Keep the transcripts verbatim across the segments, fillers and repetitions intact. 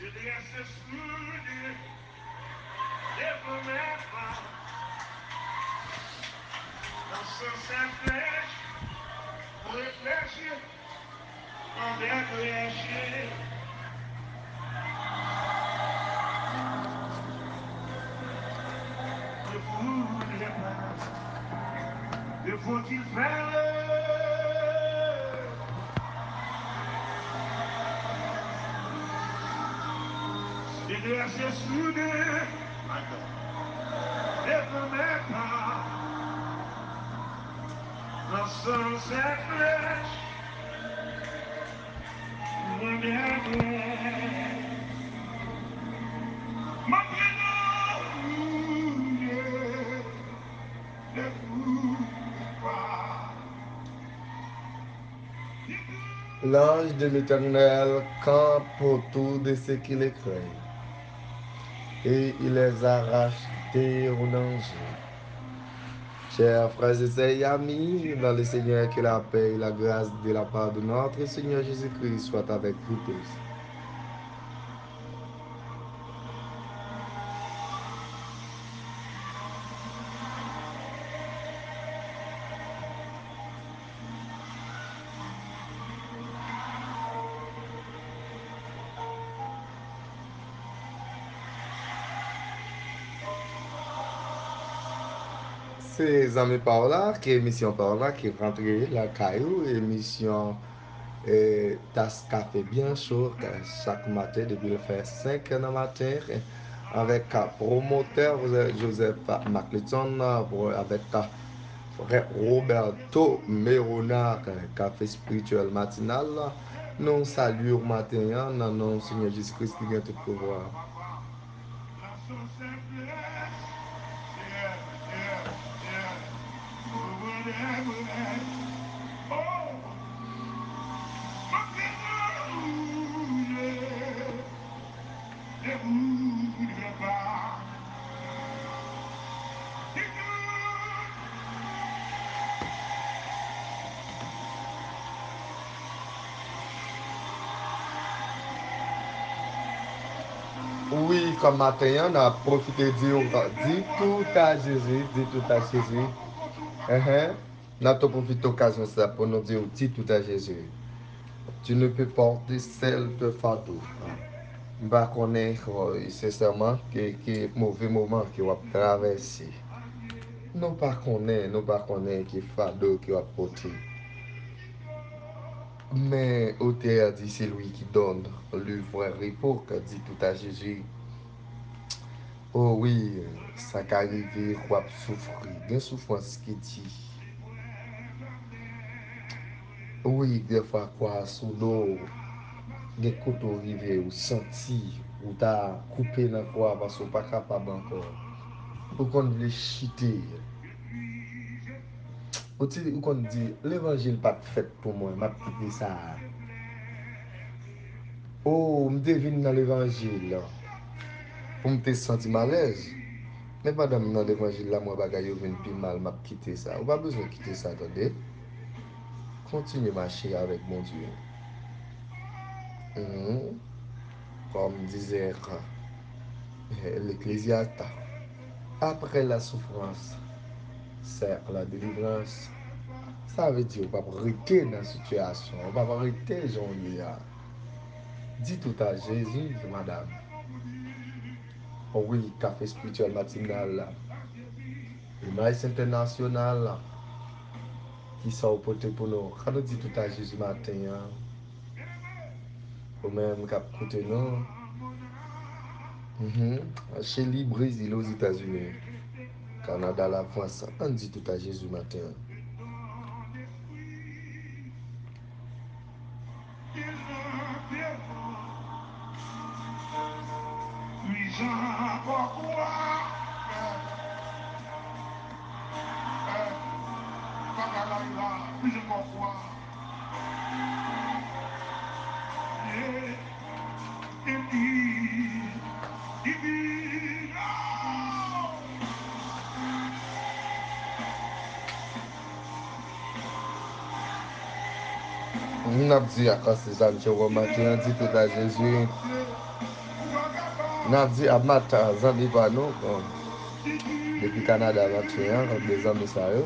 Redrese sou li, devan mèt la, nan sans èk lèch, reflechi, anvè reflechi. Defo ki fè lè. Redrese sou li. Devan mèt la. Nan sans èk lèch. L'ange de l'Éternel campe autour de ceux qui le craignent, et il les arrache des dangers. Chers frères et sœurs et amis dans le Seigneur, que la paix et la grâce de la part de notre Seigneur Jésus-Christ soit avec vous tous. Se zanmi pa w la, ke emisyon pa w la, ki rantre lakay ou, emisyon, eh, Tas Kafe Byen Cho, chak maten depi l fè senk è nan maten, avèk pwomotè Joseph Macliton, avèk frè Roberto Merona, Kafe Espirityèl Matinal. Nou salye w maten an nan non Senyè Jezi Kris ki gen tout pouvwa. Wi, kòm maten an, n ap pwofite di w, di tout a Jezi, di tout a Jezi. Enhen. N ap tou pwofite okazyon sa pou nou di w, di tout a Jezi. Tu ne peux porter seul ton fardeau. M pa konnen, sensèman, ki, ki move moman ke w ap travèse. Nou pa konnen, nou pa konnen ki fado ke w ap pote. Men otè a di, c'est lui qui donne le vrai repos, di tout a Jezi. O wi, sa ka rive w ap soufri. Gen soufrans ki di. Wi, dèfwa kwa sou do w. Gen kote w rive, ou santi ou ta koupe nan kwa paske w pa kapab ankò. Ou konn vle chite. Ou ti, ou konn di, levanjil pa t fèt pou mwen, m ap kite sa a. O, m te vin nan levanjil pou m te santi m alèz. Men pandan m nan levanjil la, m wè bagay yo vin pi mal, m ap kite sa. Ou pa bezwen kite sa, tande. Kontinye mache avèk Bondye. Mhm. Comme disait l'Ecclésiaste, après la souffrance, c'est la délivrance. Sa vle di ou p ap rete nan sitiyasyon, ou p ap rete jan w ye a. Di tout a Jezi, madanm. O wi, kafe espirityèl matinal la. Imaj entènasyonal la. Kisa w pote pou nou? Ka nou di tout a Jezi maten an? Ou menm k ap koute nou. Mhm. Chili, Brezil, Ozetazini, Kanada, Lafrans, ann di tout a Jezi maten an. N ap di ak Ancien Jean Jérôme maten an, di tout a Jezi. N ap di a Mata, zanmi pa nou, bon, depi Kanada, maten an, de zanmi sa yo.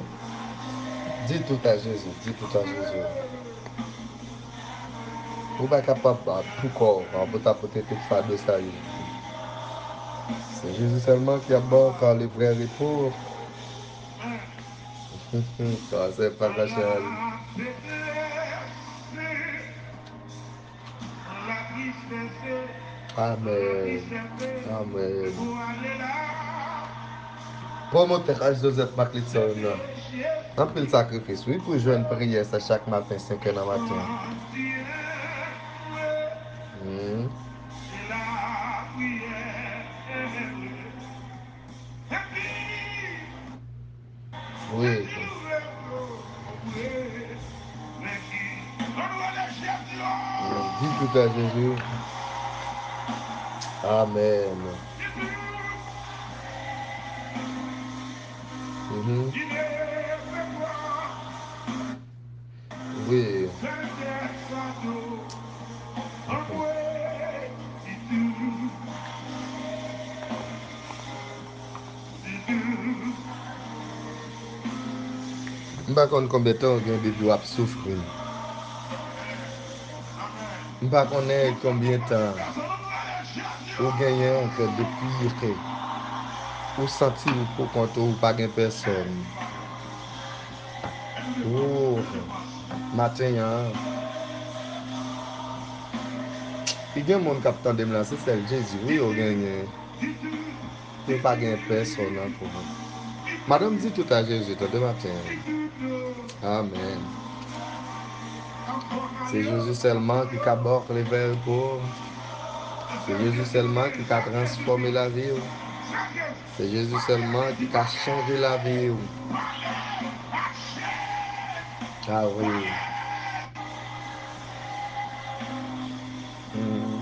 Di tout a Jezi, di tout a Jezi. Ou pa kapab ap pou kò w, ap pote tout fado sa yo. Se Jezi sèlman ki ap ba w ka le vrè repo. Sa se pa ka chal. Amèn. Amèn. Pwomotè Kay Joseph Maclitson nan. Anpil sakrifis, wi, pou jwenn priyè sa chak maten, senk è nan maten. Hmm. Wi. Di tout a Jezi. Amèn. Mhm. Wi. M pa konn konbyen tan w gen depi w ap soufri. M pa konnen konbyen tan ou genyen ke depi ke ou santi w pou kont ou, ou pa gen pèsòn. Ou, maten an, li gen moun k ap tande m la, se sèl Jezi, wi, yo genyen. Yo pa gen pèsòn ankò. Madanm, di tout a Jezi, tande maten an. Amèn. Se Jezi sèlman ki ka ba w klè pou. Se Jezi sèlman ki ka transfòme lavi w. Se Jezi sèlman ki ka chanje lavi w. A wi. Hmm.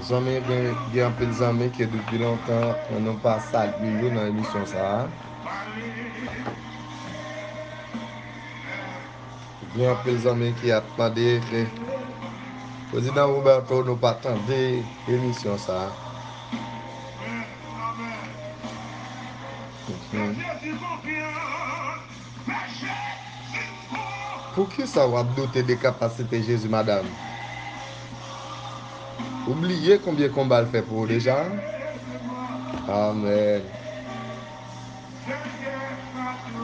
Zanmi, gen, gen anpil zanmi ke depi lontan nou pa salye yo nan emisyon sa a. Gen anpil zanmi ki ap mande ke Prezidan Roberto nou pa tande emisyon sa a. Mhm. Poukisa w ap doute de kapasite Jezi, madanm? Ou bliye konbyen konba l fè pou ou deja? Amèn.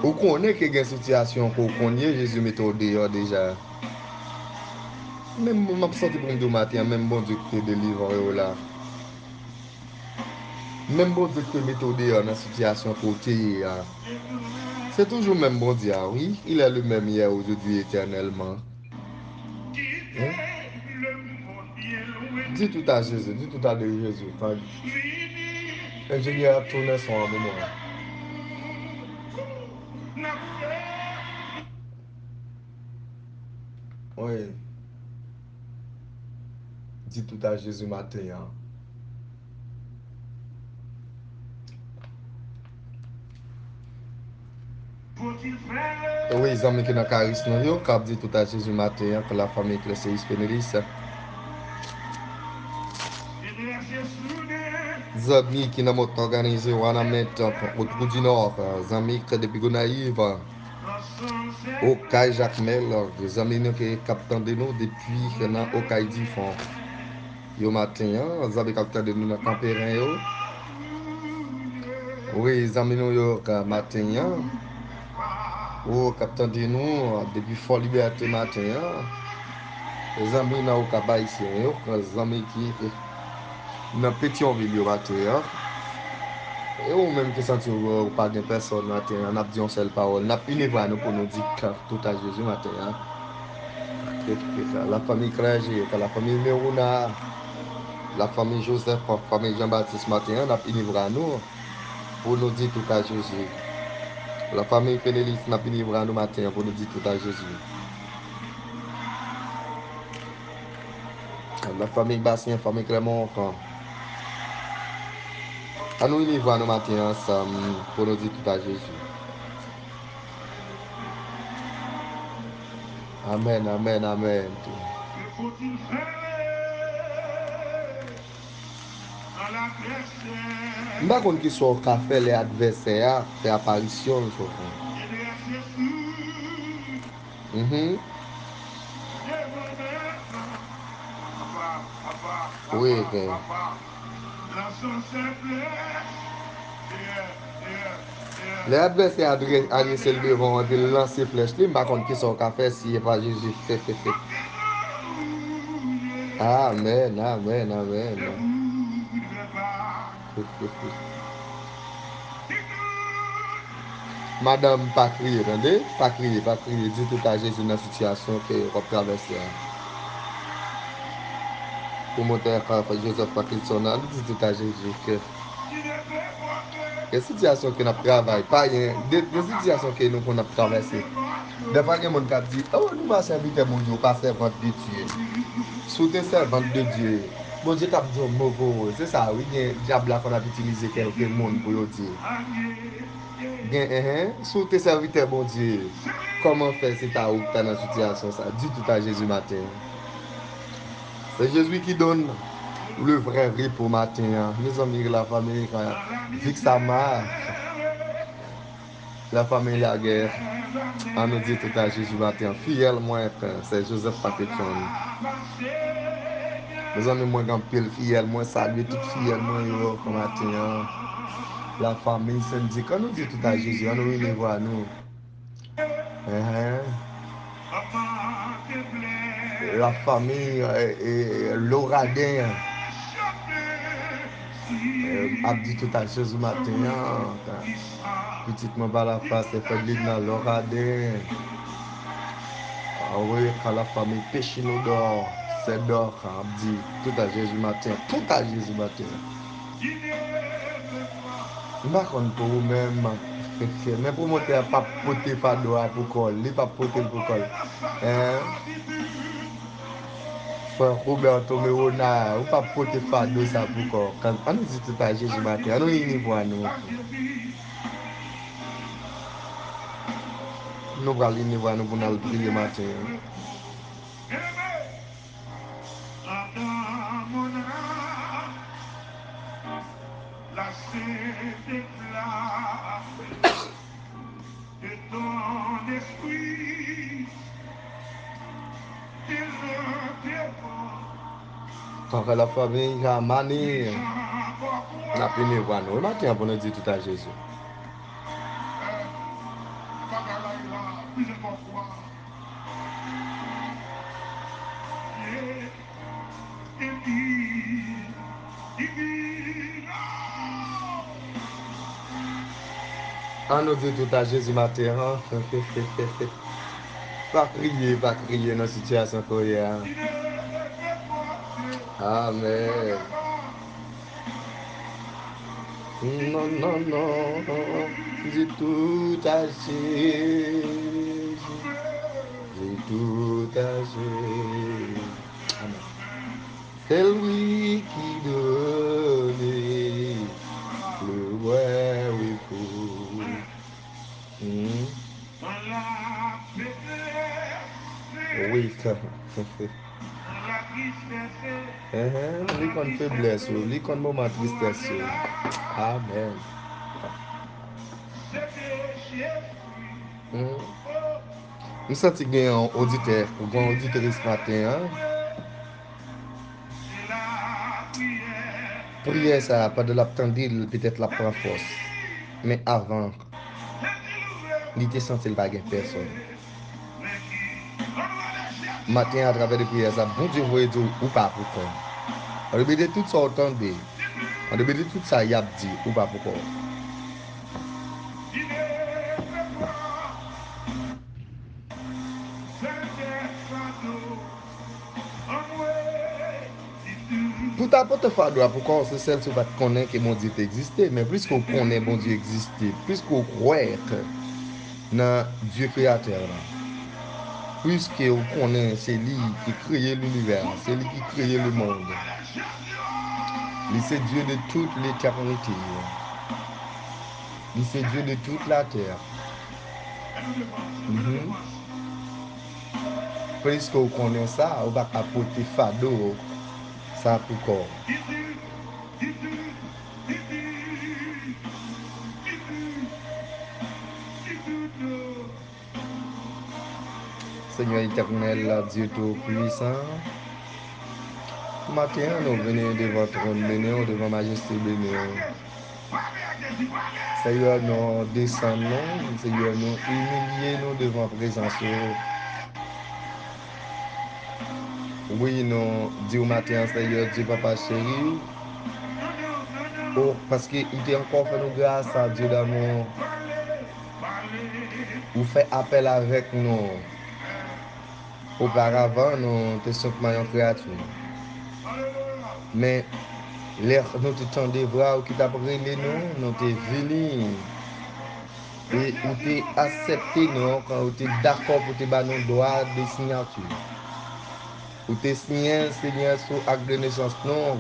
Ou konnen ke gen sitiyasyon ke w konnen Jezi mete w deyò deja. Menm mwen, m ap santi pou m di w maten an, menm Bondye ki te delivre w la. Menm Bondye ki te mete w deyò nan sitiyasyon ke w te ye a. Se toujou menm Bondye a, wi. Il est le même hier, aujourd'hui, éternellement. Hein? Di tout a Jezi, di tout a de Jezi. Enjenyè ap tounen son an pou mwen. Wi. Di tout a Jezi maten an. Wi, zanmi ki nan karis nou yo, k ap di tout a Jezi maten an, ke la famille Clé Seyis Penelis. Zanmi ki nan mòt òganize, Wanament, Wotwou di Nò, zanmi k depi Gonayiv. Okay, Jakmèl, zanmi nou ki, k ap tande nou depi nan Okay Difon. Yo maten an, zanmi k ap tande nou nan Kanperen yo. Wi, zanmi nou yo k maten an. Ou k ap tande nou depi Fò Libète maten an. Zanmi nan Okap Ayisyen yo, zanmi ki nan Petyonvil yo maten an. E ou menm ki santi w, ou pa gen pèsòn maten an, n ap di yon sèl pawòl. N ap ini vwa nou pou nou di tout a Jezi maten an. La famille Clergé, la famille Merouna, la famille Joseph, la famille Jean-Baptiste maten an, n ap ini vwa nou pou nou di tout a Jezi. La famille Penelis, n ap ini vwa nou maten an pou nou di tout a Jezi. La famille Bastien, famille Clermont, ann nou ini vwa nou maten an ansanm pou nou di tout a Jezi. Amèn, amèn, amèn. M pa konn kisa w ka fè lè advèsè a fè aparisyon l sou ou. Mhm. Wi, gen. Lè advèsè a dre-, adrese l devan w epi l lanse flèch li, m pa konn kisa w ka fè si e pa Jezi. Amèn, amèn, amèn. Madanm, pa kriye, tande? Pa kriye, pa kriye. Di tout a Jezi nan sitiyasyon ke w ap travèse a. Pwomotè Joseph Parkinson an, di tout a Jezi ke gen sitiyasyon ke n ap travay, pa gen, de, de sitiyasyon ke nou konn ap travèse. Dèfwa gen moun k ap di, "Oh, nou pa sèvitè Bondye, ou pa sèvant de Dye." Si w te sèvant de Dye, Bondye t ap di yon mo pou ou. Se sa, wi, gen dyab la konn ap itilize kèlke moun pou yo di. Gen, enhen, si w te sèvitè Bondye, kòman fè se ta ou ki ta nan sitiyasyon sa? Di tout a Jezi maten an. Se Jezi ki donn le vrai repos maten an. Mezanmi, la famille, Vic Sama, la famille Laguerre. An nou di tout a Jezi maten an. Fiyèl mwen, se Joseph Patterson. Mezanmi, mwen gen anpil fiyèl. Mwen salye tout fiyèl mwen yo maten an. La famille Sendik. An nou di tout a Jezi. An nou inivwa nou. Enhen. La famille, eh, eh, Loraden. Eh, ap di tout a Jezi maten an. Pitit mwen pa la fas, se fè li nan Loraden. Ah oui, ka la famille Pechinodò, se dò, ap di tout a Jezi maten, tout a Jezi maten. M pa konn pou ou menm, men pwomotè a p ap pote fado a pou kò l, li p ap pote l pou kò l. Hein? Frè Roberto Merona, ou p ap pote fado sa pou kò w. Kan, ann di tout a Jezi maten, ann reyini vwa nou. Nou pral reyini vwa nou pou n al priye maten an. Kòkè la fanmi Jamani, n ap reyini vwa nou maten an pou nou di tout a Jezi. Ann nou di tout a Jezi maten an. Pa kriye, pa kriye nan sitiyasyon ke w ye a. Amèn. Non, non, non. Di tout a Jezi. Di tout a Jezi. Amèn. C'est lui qui donne le vrai repos. Hmm. Wi, enhen, li konn feblès yo, li konn moman tristès yo. Amèn. Hmm. M santi gen yon oditè, ou gen yon oditris maten an. Priyè sa a, pandan l ap tande l, petèt l ap pran fòs. Men avan, li te santi l pa gen pèsòn. Maten an, atravè de priyè sa, Bondye voye di w, ou pa pou kò w. An depit de tout sa w tande, an depit de tout sa y ap di, ou pa pou kò w. Pou ta pote fado a pou kò w, se sèl si w pa t konnen ke Bondye te egziste. Men pliske w konnen Bondye egziste, pliske w kwè nan Dye kreyatè la, pliske w konnen se li ki kreye linivè a, se li ki kreye lemonn. Li se Dye de tout letènite. Li se Dye de tout latè. Mhm. Pliske w konnen sa, ou pa ka pote fado sa pou kò w. Senyè Etènèl, Dye Toupisan, maten an, nou vini devan twòn beni w, devan majeste beni w. Senyè, nou desann nou, Senyè, nou imilye nou devan prezans ou. Wi, nou di w maten an, Senyè Dye Papa cheri, o, paske ou te ankò fè nou gras, Dye damou. Ou fè apèl avèk nou. Oparavan, nou te senpman yon kreyati. Men, lè nou te tande vwa w ki t ap rele nou, nou te vini. E ou te aksepte nou, kan ou te dakò pou te ba nou dwa de siyati. Ou te siyen, Senyè, sou ak de nesans nou.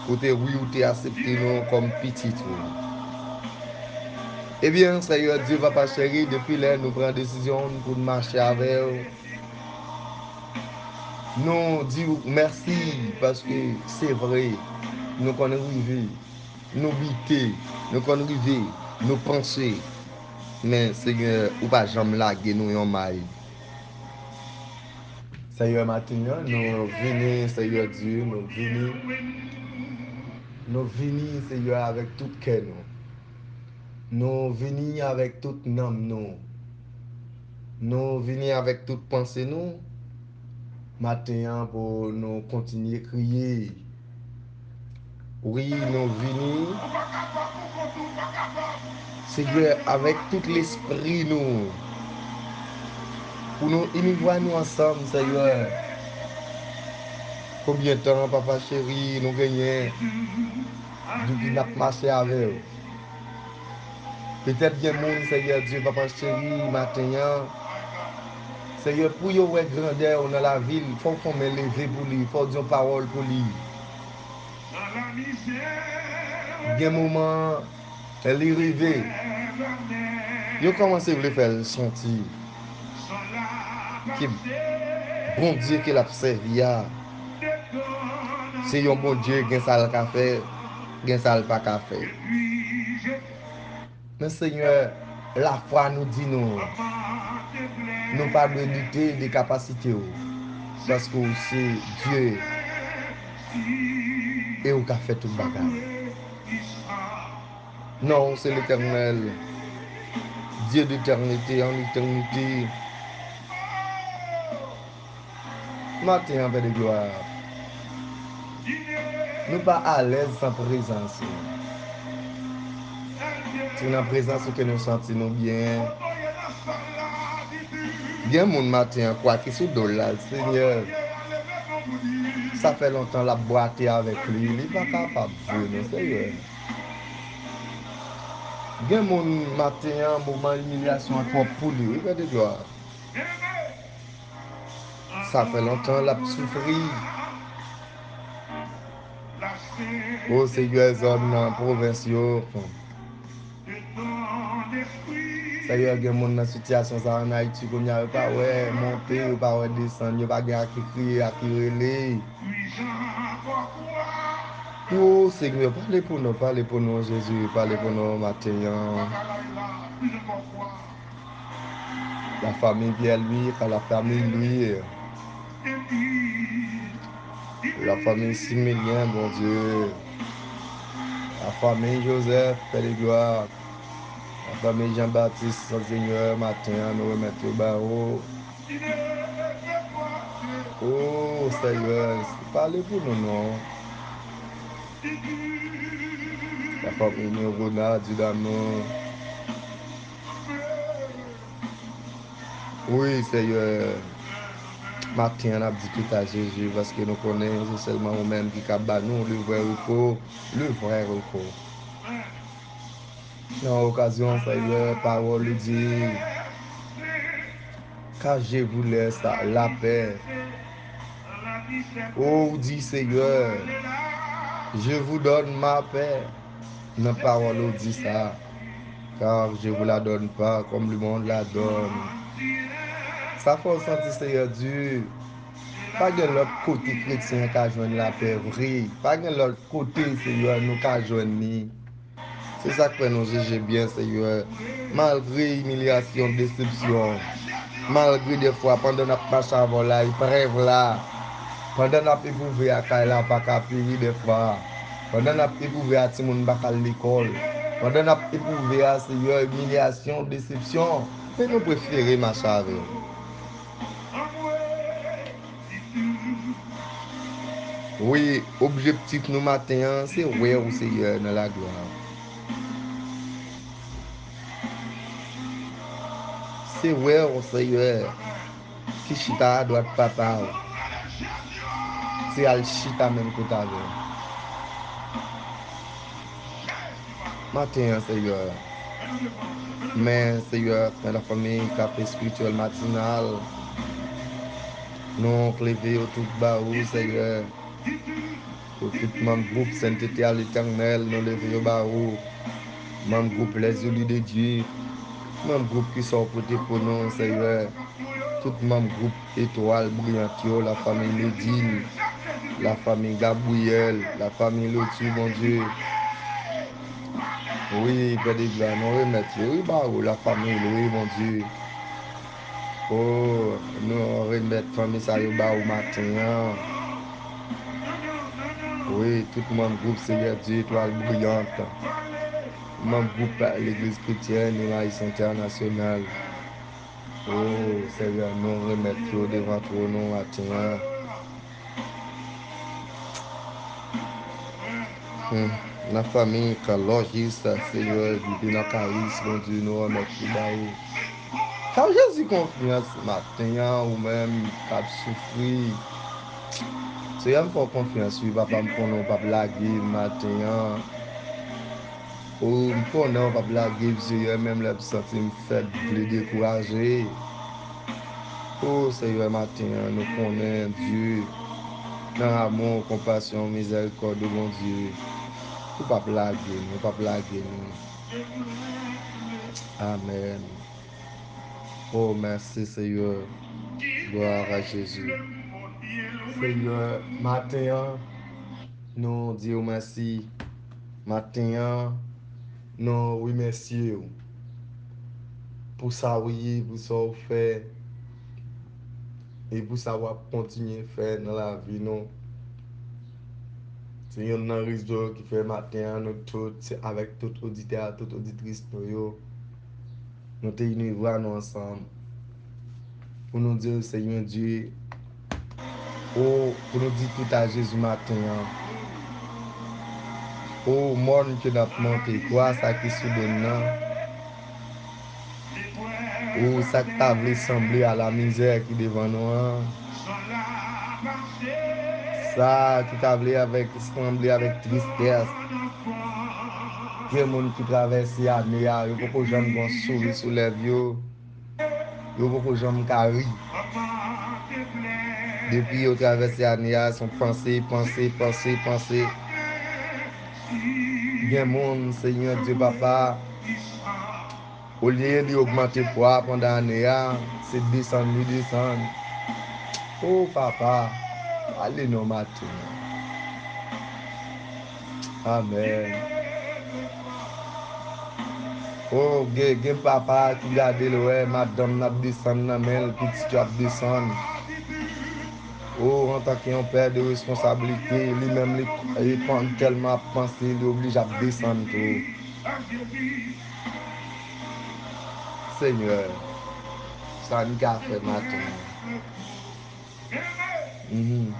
Ou te, wi, ou te aksepte nou kòm pitit ou. Ebyen, Senyè Dye, Papa cheri, depi lè nou pran desizyon pou n mache avè w, nou di w mèsi, paske se vre, nou konn rive, nou bite, nou konn rive, nou panse. Men, Senyè, ou pa janm lage nou yon may. Senyè, maten an, nou vini, Senyè Dye, nou vini. Nou vini, Senyè, avèk tout kè nou. Nou vini avèk tout nanm nou. Nou vini avèk tout panse nou. Maten an, pou nou kontinye kriye. Wi, nou vini, Senyè, avèk tout lespri nou, pou nou ini vwa nou ansanm, Senyè. Konbyen tan, Papa cheri, nou genyen depi n ap mache avè w? Petèt gen moun, Senyè Dye, Papa cheri, maten an, Senyè, pou yo wè grandè w nan lavi l, fò w fè yon men leve pou li, fò w di yon pawòl pou li. Gen moman, lè li rive, yo kòmanse vle fè l santi ke Bondye ke l ap sèvi a, se yon Bondye, gen sa l ka fè, gen sa l pa ka fè. Men Senyè, lafwa nou di nou, nou pa dwe doute de kapasite w, paske w se Dye e w ka fè tout bagay. Non w se Letènèl, Dye de etènite an etènite. Maten an, Pè de glwa, nou pa alèz san prezans ou. Se nan prezans ou ke nou santi nou byen. Gen moun maten an kwake sou do l la, Senyè. Sa fè lontan l ap bwate avèk li, li pa kapab vre non, Senyè. Gen moun maten an, moman imilyasyon an twòp pou li, wi, Pè de glwa. Sa fè lontan l ap soufri. O Senyè, zòn nan, pwovens yo. Senyè, gen moun nan sitiyasyon sa ann Ayiti kounye a, yo pa wè monte, yo pa wè desann, yo pa gen a ki kriye, a ki rele. O Senyè, pale pou nou, pale pou nou, Jezi, pale pou nou maten an. La famille Pierre-Louis, la famille Louis, la famille Similien, Bondye, la famille Joseph, Pè de glwa, la famille Jean-Baptiste, Senyè, maten an, nou remèt yo ba ou. O Senyè, pale pou nou non. La famille Rona, Dye damou. Wi, Senyè. Maten an, n ap di tout a Jezi, paske nou konnen se sèlman ou menm ki ka ba nou le vrè repo, le vrè repo. Nan okazyon, Senyè, pawòl ou di, car je vous laisse la paix. O, ou di, Senyè, je vous donne ma paix. Nan pawòl ou di sa, car je vous la donne pas comme le monde la donne. Sa fè w santi, Senyè Dye, pa gen lòt kote kretyen an ka jwenn lapè vre. Pa gen lòt kote, Senyè, nou ka jwenn li. Se sa k fè nou jije byen, Senyè, malgre imilyasyon, desepsyon. Malgre dèfwa, pandan n ap mache avè w la, eprèv la, pandan n ap epwouve a kay la pa ka peri dèfwa, pandan n ap epwouve a timoun pa ka al lekòl, pandan n ap epwouve a, Seyè, imilyasyon, desepsyon, men nou prefere mache avè w. Wi, objektif nou maten an, se wè w, Seyè, nan laglwa. Se wè w, Seyè, ki chita adwat Papa w. Se al chita menm kote avè w. Maten an, Seyè. Men, Seyè, men lafanmi k ap espirityèl matinal, nou leve yo tout ba ou, Seyè. Pou tout manm gwoup Sentete a Letènèl, nou leve yo ba ou. Manm gwoup Les Élus de Dieu, manm gwoup ki sa w pote pou nou, Seyè. Tout manm gwoup Etwal Briyant yo, lafanmi Medil, lafanmi Gabriyèl, lafanmi Loti, Bondye. Wi, Pè de glwa, nou remèt yo, wi, ba ou, lafanmi Lwi, Bondye. O, nou remèt fanmi sa yo ba ou maten an. Wi, tout manm gwoup Seyè Dye Etwal Briyant, manm gwoup Legliz Kretyèn Emmaüs Entènasyonal. O, Seyè, nou remèt yo devan twòn ou maten an. Hmm. Nan fanmi Kalòjis, Seyè, Divina Kayis, Bondye, nou remèt yo ba ou. Fè Jezi konfyans maten an, ou menm k ap soufri. Seyè, m fè w konfyans, wi, papa, m konnen w p ap lage m maten an. O, m konnen w p ap lage m, Seyè, menm lè m santi m fèb, m vle dekouraje. O, Seyè, maten an, nou konnen, Dye, nan amou, konpasyon, mizèrikòd ou, Bondye, ou p ap lage nou, ou p ap lage nou. Amèn. O, mèsi, Seyè. Glwa a Jezi. Seyè, maten an, nou di w mèsi. Maten an, nou remèsye w pou sa w ye, pou sa w fè, e pou sa w ap kontinye fè nan lavi nou. Se youn nan rezon ki fè maten an, nou tout, se avèk tout oditè a, tout oditris nou yo, nou te ini vwa nou ansanm pou nou di w, Seyè Dye, o, pou nou di tout a Jezi maten an. O, mòn ke n ap monte, kwa sa ki sou do n nan. O, sa k ta vle sanble a lamizè ki devan nou an. Sa ki ta vle avèk, sanble avèk tristès. Gen moun ki travèse ane a, yo poko janm gen yon souri sou lèv yo. Yo poko janm ka ri. Depi yo travèse ane a, se yon panse, panse, panse, panse. Gen moun, Seyè Dye Papa, olye li ogmante pwa pandan ane a, se desann li desann. O Papa, ale non maten an. Amèn. O, gen, gen papa ki gade l wè madanm nan ap desann nan men l, pitit yo ap desann. O, antanke yon pè de responsablite, li menm li, li pann tèlman ap panse, li oblije ap desann tou. Senyè, sa n ka fè maten an? Mhm.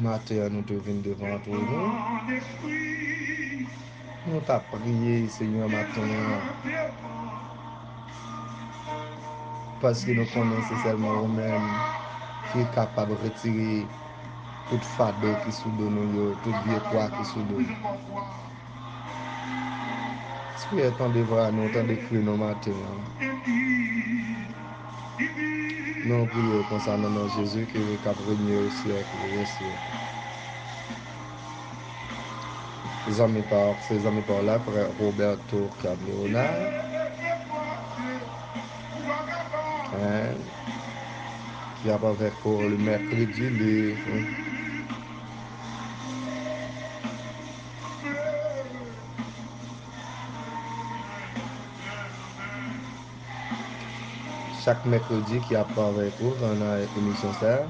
Maten an, nou te vin devan twòn ou. Nou t ap priye, Senyè, maten an. Paske nou konnen se sèlman ou menm ki kapab retire tout fado ki sou do nou yo, tout vye pwa ki sou do nou. Senyè, tande vwa nou, tande kri nou maten an. Nou priye w konsa nan non Jezi ki k ap renye o syèk dè syèk. Zanmi pa w, se zanmi pa w la, frè Roberto Camleonard. Hein? Ki ap avèk ou le mèkredi, le, hmm. chak mèkredi ki ap avèk ou nan emisyon sa a.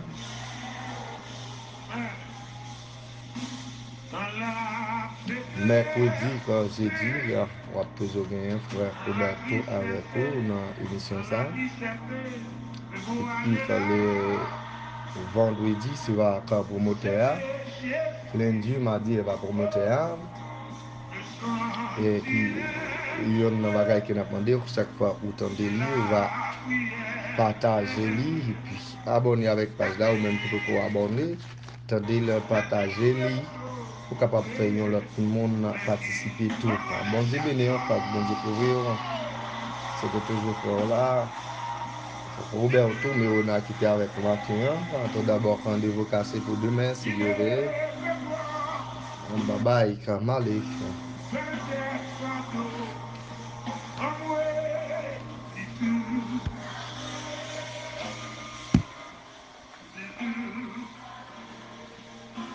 Mèkredi kon jedi, w ap toujou genyen frè Roberto avèk ou nan emisyon sa a. Epi kanle vandredi, se va ak pwomotè a. Lendi, madi, e va pwomotè a. Epi, youn nan bagay ke n ap mande w, chak fwa ou tande li, ou va pataje li, epi abòne avèk paj la, ou menm ki poko abòne, tande l, pataje li, pou kapab fè yon lòt moun patisipe tou. Bondye beni w, fòk Bondye kouvri w. Se te toujou frè w la, Roberto Merona ki te avèk ou maten an. An tou dabò, randevou kase pou demen, si Dye vle. Babay, kanmale.